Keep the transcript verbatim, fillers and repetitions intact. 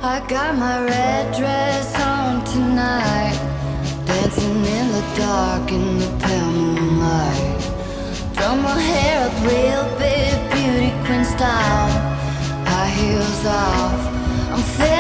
I got my red dress on tonight, dancing in the dark in the pale moonlight. Done my hair up real big, beauty queen style. High heels off, I'm feeling